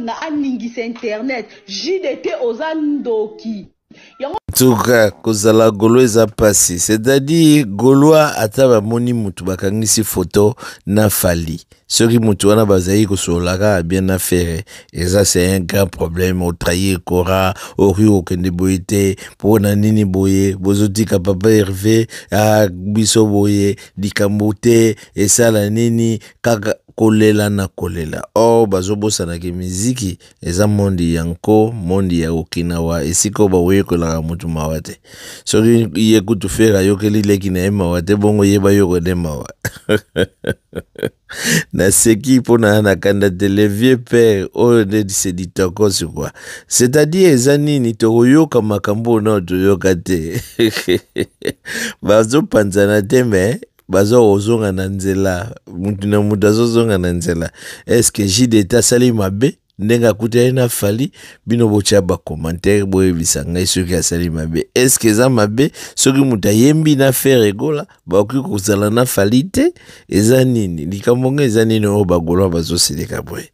Alinga aningisa internet. JDT oza ndoki. Yango Tuka kozala golo eza pasi, c'est-à-dire golois ata bamoni mutu bakangisi photo na Fally, soki mutu wana bazali kosolola kaka bien na Ferre, eza c'est un grand problème. Otrahir Kora, okoki kokende boye te, mpo na nini boye bozotika papa Hervé ah, biso boye likambo te esala nini kaka kolela na kolela. Or bazobosanaki miziki eza mondi ya nko, mondi ya Okinawa, esika oyo bawekolaka motu mawa te. Soki ye kutu Ferre ayokeli leki na ye mawa te, bongo ye bayoko nde mawa. Naseki mpo na na kanda te, le vieux père oyo nde c'est du tokos quoi. C'est-à-dire eza nini, tokoyoka makambo oyo nao toyoka te. Bazopanzana te, mais baza kozonga na nzela, mutu na mutu azozonga na nzela. Est-ce que JDT asali mabe ndenge akutani na Fally? Bino botya bacommentaire, boyebisa ngai soki asali mabe. Est-ce que eza mabe soki moto ayembi na Ferre Gola, bakoki kozala na Fally te? Eza nini likambo ngo, eza nini oyo bagolois bazosilika boye?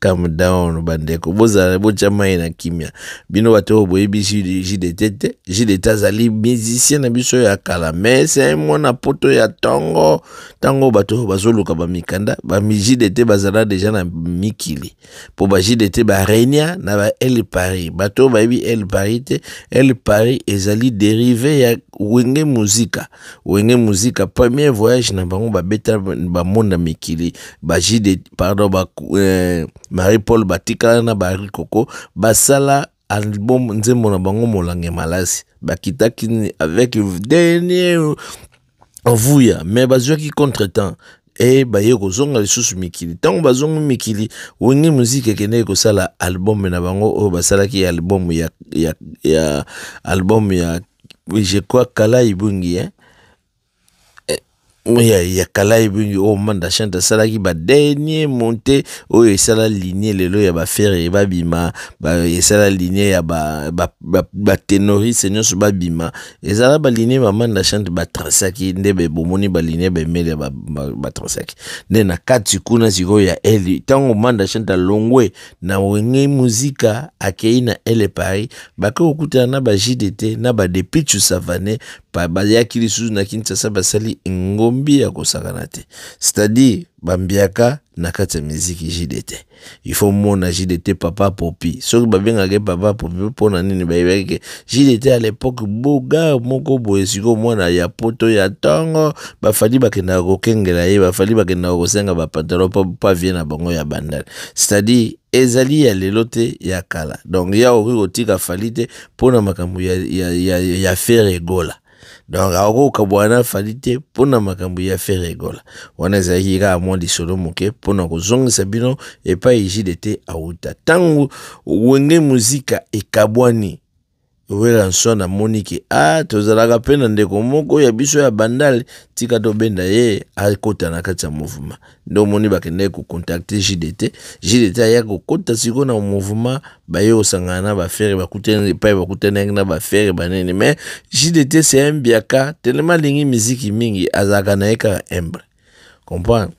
Calm down bandeko, bozala botya mai na kimia. Bino bato oyo boyebi JDT te, JDT azali musicien na biso ya kala, mais c'est mwana poto ya ntongo. Ntango bato oyo bazoluka bamikanda ba JDT bazala deja na mikili, mpo ba JDT barenia na ba El Paris. Bato oyo bayebi El Paris te, El Paris ezali dérivé ya Wenge Muzika. Wenge Muzika premier voyage na bango babeta bamonda mikili, ba JD, pardon, ba Marie Paul batikala na ba Koko, basala album nzembo na bango Molange Malasi, bakitaki avec dernier vuya, mais bazwaki contretemps e baye kozonga lisusu mikili. Ntango bazongi mikili, Wenge Muzika ekendeki kosala album na bango oyo basalaki album ya album ya, je crois, Kala Ibungi, hein? Ya Kala Ibungi oyo Manda Chante asalaki ba dernier monte oyo esala ligne lelo ya baFerre babima, esala ligne ya baténoriste nyonso babima, ezala baligne bamanda Chante batrasaki nde bomoni baligne bemele batrasaki nde na kati kuna. Sikoyo ya eli, ntango Manda Chante alongwe na Wenge Muzika, akei na El Paris, bake kokutana na ba JDT na ba Depichu Savane, bayaki lisusu na Kinshasa, basali ngombi ya kosakana te, c'est-à-dire bambiaka na kati ya miziki. JDT, il faut mona JDT papa Popi, soki babengaka papa Popi mpona nini? Bayebaki ke JDT à l'époque boga moko boye. Sikoyo mwana ya poto ya ntongo, baFally bakendaka kokengela ye, baFally bakendaka kosenga bapantalon mpo avie na bango ya Bandal, c'est-à-dire ezali ya lelo te, ya kala. Donc ya okoki kotika Fally te mpona makambo ya Ferre Gola. Donc akoki kokabwana na Fally te mpona makambo ya Ferre Gola. Wana ezalaki kaka mwa lisolo moke mpona kozongisa bino epai JDT awuta. Ntango Wenge Muzika ekabwani, Werrason amoni ke a tozalaka mpe na ndeko moko ya biso ya Bandale, tika tobenda ye akota na kati ya mouvement. Nde omoni bakendaki kocontacter JDT. JDT aya kokota sikoyo na mouvement, baye kosangana na baFerre, bakutani epai bakutanaki na baFerre banene. Mais JDT c'est un biaka, tellement alingi miziki mingi, azalaka na ye kaka humble, comprendre.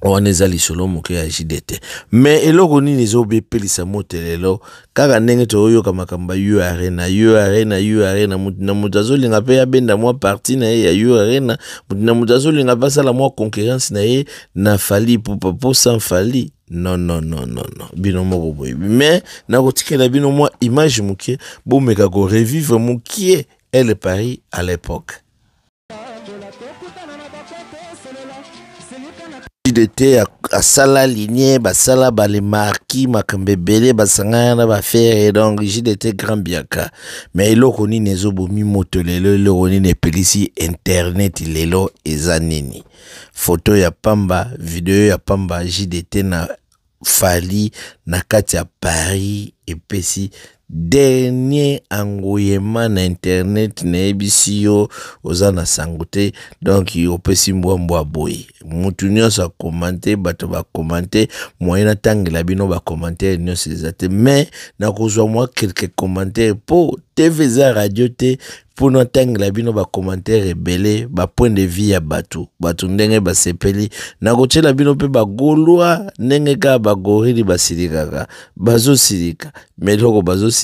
Wana eza lisolo moke ya JDT. Mais eloko nini ezobepelisa moto lelo? Kaka ndenge toyoyoka makambo ya U Arena, U Arena, U Arena, motu na moto azolinga mpe abenda mwa parti na ye ya U Arena, motu na moto azolinga mpe asala mwa concurrence na ye na Fally Ipupa, mpo sans Fally, non, non, non, non, non. Bino moko boyebi, mais nakotikela bino mwa image moke, bomeka korevivre mokie El Paris à l'époque. JDT asala ligne, basala balemarki makambo ebele, basangana na baFerre. Donc JDT grand biaka. Mais eloko nini ezobomi moto lelo? Eloko nini epelisi internet lelo? Eza nini? Foto ya pamba, video ya pamba, JDT na Fally na kati ya Paris. Epesi dernier engouillement na internet, nayebisi yo oza na sango te. Donc opesi mbwa mbwa boye, mutu nyonso akomante, bato bakomante, moyen natangela bino bacommentaire nyonso eza te, mais nakozwa mwa quelques commentaires mpo TV eza radio te, mpo natangela bino bacommentaire ebele, bapoint de vue ya bato, bato ndenge basepeli. Nakotiela bino mpe bagolwa ndenge kaka bagorili basilikaka, bazosilika, me eloko bazosilika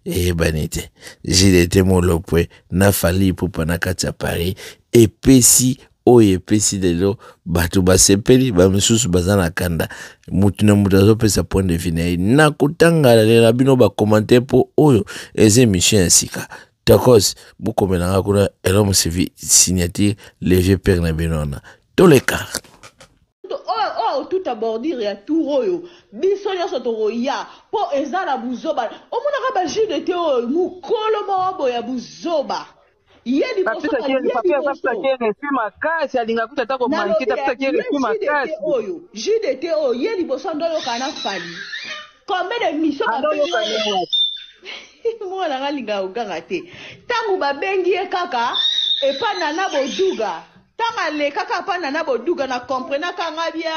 eyebani te. JDT Molopwe na Fally Ipupa na kati ya Paris epesi oyo epesi lelo bato basepeli, bamisusu baza na kanda, mutu na mutu azopesa point de vue na ye. Nakotangalela bino bacommentaire mpo oyo eza émission ya sika. Tokos bokomelanga kuna Elom Sivi signature le vieux père na bino wana toleka. Oyo otuta bordure ya tour oyo biso nyonso tokoya mpo eza na buzoba. Omonaka ba jus de te oyo mokolo moko boye ya buzoba ye liboso makasi alingaka kuta ata komanke te, apesaki ye refi makasi. Oyo jus de te oyo ye liboso ando oyoka na Fally combien de mission babengi mwana nga alingaka koganga te. Ntango babengi ye kaka epa Nana Boduga, ntango alekaka epa Nana Boduga, na comprenaka nga bia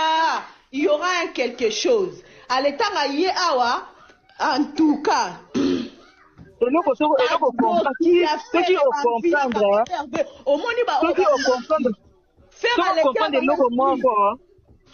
il y aura un quelque chose. Ale ntango ye awa, en tout cas Eloko soko eloko soki ocomprendre, omoni soki ocomprendre, soki ocomprendre eloko moko,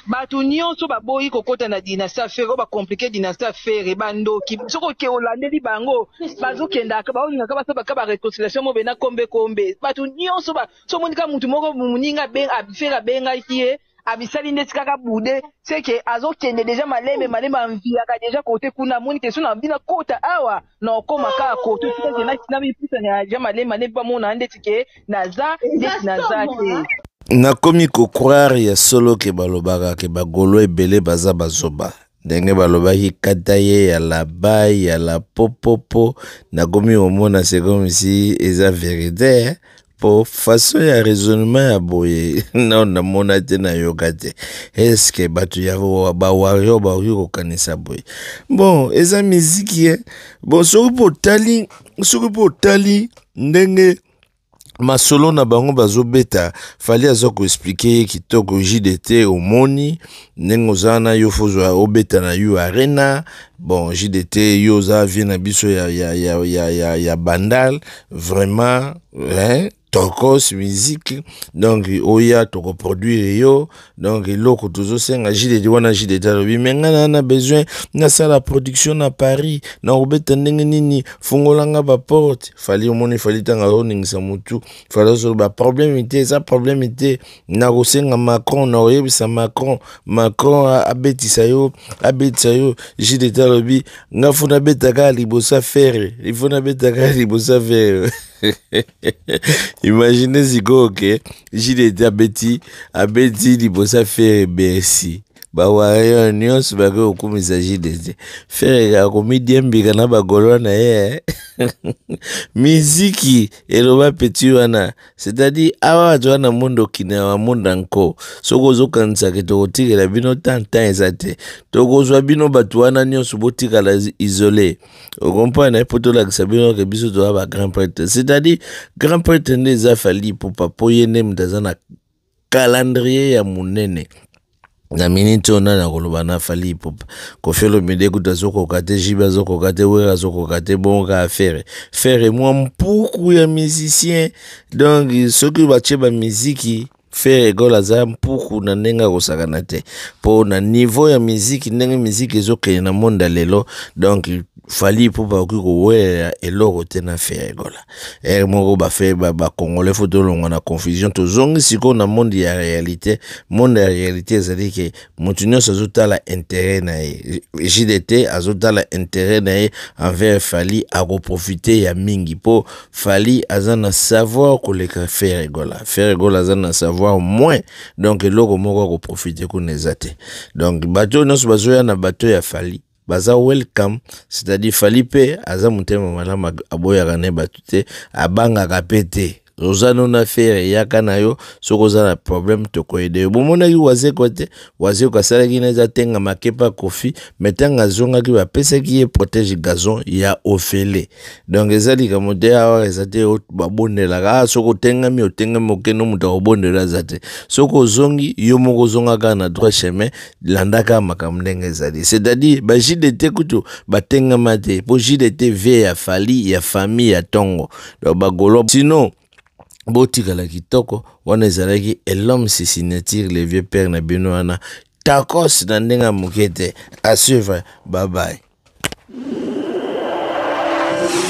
bato nyonso baboyi kokɔta na dynastie ya Ferre, oyo bacompliquer dynastie ya Ferre, bandoki. Soki oke olandeli bango, bazokendaka, baolingaka basalaka baréconciliation mo bena kombe kombe. Bato nyonso, so omoni kaka mutu moko moninga Ferre abengaki ye, abisali ndeti kaka bude seke azokende déjà malembe malembe, amviaka déjà kote kuna, amoni ke so na bina kota awa na okóma kaka kote tika na mipusana déjà malembe malembe, bamona ndeti ke naza ndeti naza te. Nakomi kocroire ya solo ke balobaka ke bagolo ebele baza bazoba, ndenge balobaki kata ye ya la bai ya la popopo. Nakomi komona c'est comme si eza vérité, po façon ya raisonnement ya boye nao namona te, nayoka te. Eske bato ya bawario bakoki kokanisa boye? Bon, eza miziki ye. Bon, soki mpo otali ndenge masolo na bango bazobeta, Fally aza koexpliquer ye kitoko. JDT, omoni ndenge oza wana, yo fozwa obeta na U Arena. Bon, JDT, yo oza vie na biso ya Bandal, vraiment, hein? Tokos musique, donc oya tokoproduire yo. Donc eloko tozosenga JDT wana, JDT alobi: me ngai na na besoin nasala production na Paris, na kobeta ndenge nini? Fungolanga baporte. Fally, omoni Fally ntango azoningisa motu, Fally azoloba: problème te, eza problème te, nakosenga Macron, nakoyebisa Macron, Macron abetisa yo, abetisa yo. JDT alobi: nga faut nabeta kaka liboso ya Ferre, il faut nabeta kaka liboso ya Ferre. Imagine sikoyo ke JDT abeti liboso ya Ferre Bercy, bawario nyonso bakoki kokumisa JDT. Ferre akomidiembika na bagolwa na ye. Miziki eloba petit wana, c'est-à-dire awa bato wana mondo okende ya bamonda nko. Soki ozokanisaka tokotikela bino tan tan, eza te, tokozwa bino bato wana nyonso, botikala isolé, ocomprendre, mpo tolakisa bino ke biso toza bagrand prêtre. C'est-à-dire grand prêtre nde eza Fally Ipupa, mpo ye nde moto aza na calendrier ya monene na miniti oyo. Nani akoloba na Fally Ipupa? Koffi Olomide kutu azokoka te, JB azokoka te, Wera azokoka te, bongo kaka Ferre. Ferre mwa mpuku ya musicien. Donc soki batie bamiziki, Ferre Gola aza mpuku na ndenge akosakana te, mpo na niveau ya miziki, ndenge miziki ezokende na monde ya lelo. Donc Fally Ipupa akoki kowelela eloko te na Ferre Gola. Ere moko bafe bacongolais, faut tolongwa na confusion, tozongi sikoyo na monde ya réalité. Monde ya réalité ezali ke moto nyonso azotala intérêt na ye. JDT azotala intérêt na ye envers Fally, akoprofite ya mingi mpo Fally aza na savoir koleka Ferre Gola. Ferre Gola aza na savoir moins, donc eloko moko akoprofite kuna eza te. Donc bato oyo nyonso bazoya na bato ya Fally baza welcome, c'est-à-dire Fally mpe aza motema malamu, aboyaka ne bato te, abangaka mpe te. Oza no na Ferre, yaka na yo. Soki oza na problème, tokoyede yo. Bomonaki Wazekwa te? Wazekwa asalaki na eza tengama kepa Kofi, me ntango azongaki, bapesaki ye protège gazon ya ofele. Donc eza likambo te awa, eza te babondelaka. Ah, soki otengami, otengami, okende, moto akobondela aza te. Soki ozongi, yo moko ozonga kaka na droit chemin, landaka makambo ndenge ezali. C'est-à-dire ba JDT kutu batengama te, mpo JDT vie ya Fally, ya famille ya ntongo, donc bagolo. Sinon botikala kitoko. Wana ezalaki Elhomme Signature, le vieux père na bino wana, takos na ndenge ya moke te. À suivre, bye bye.